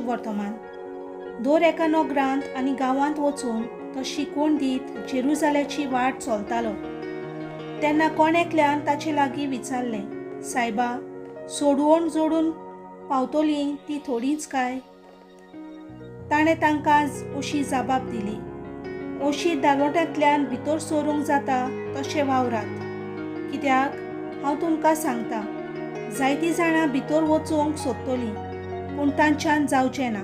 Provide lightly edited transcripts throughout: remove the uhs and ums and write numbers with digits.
शुभ वर्तमान. दर एका नगरांत आनी गांवांत वचून तो शिकवण दीत जेरुजाल्याची वाट चलतालो. तेन्ना कोण एकल्यान ताचे लागीं विचारलें, सायबा, सोडवण जोडून पावतली ती थोडीच काय? ताणें तांकां अशी जाबाब दिली, अशी दालोट्यांतल्यान भितर सरूंक जाता तशें वावरात, कित्याक हांव तुमकां सांगता, जायतीं जाणां भितर वचूंक सोदतलीं पूण तांच्यान जावचें ना.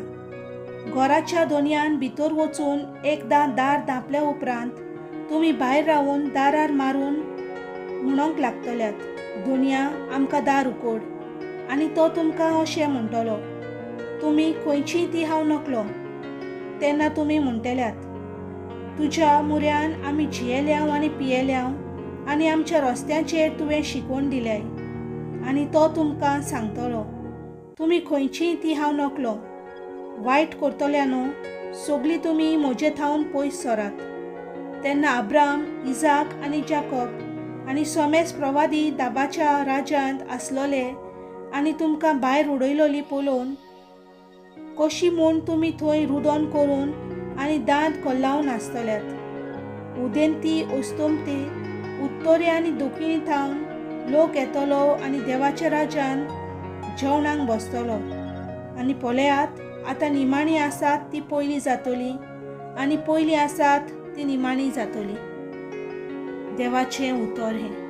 घराच्या दोनयान भितर वचून एकदां दार धांपल्या उपरांत तुमी भायर रावून दारार मारून म्हणूंक लागतल्यात, दोनया आमकां दार उकोड. आनी तो तुमकां अशें म्हणटलो, तुमी खंयची ती हांव नकलो. तेन्ना तुमी म्हणटल्यात, तुज्या मुऱ्यान आमी जियेल्यांव आनी पियेल्यांव आनी आमच्या रस्त्यांचेर तुवें शिकवण दिल्याय. आनी तो तुमकां सांगतलो, तुमी खंयची ती हांव नकलो. वायट करतल्यानो, सगळीं तुमी म्हजे थावन पयस सरात. तेन्ना अब्राम, इजाक आनी जाकब आनी सोमेस प्रवादी दाबाच्या राज्यांत आसलोले आनी तुमकां भायर उडयलोली पळोवन कशी म्हूण तुमी थंय रुदोन करून आनी दांत कोल्लावन आसतल्यात. उदेंती, अस्तमती, उत्तरे आनी दक्षिणी थावन लोक येतलो आनी देवाच्या राज्यान जेवणाक बसतलो. आनी पळयात, आतां निमाणी आसात ती पयलीं जातली आनी पयलीं आसात ती निमाणी जातली. देवाचें उतर हें.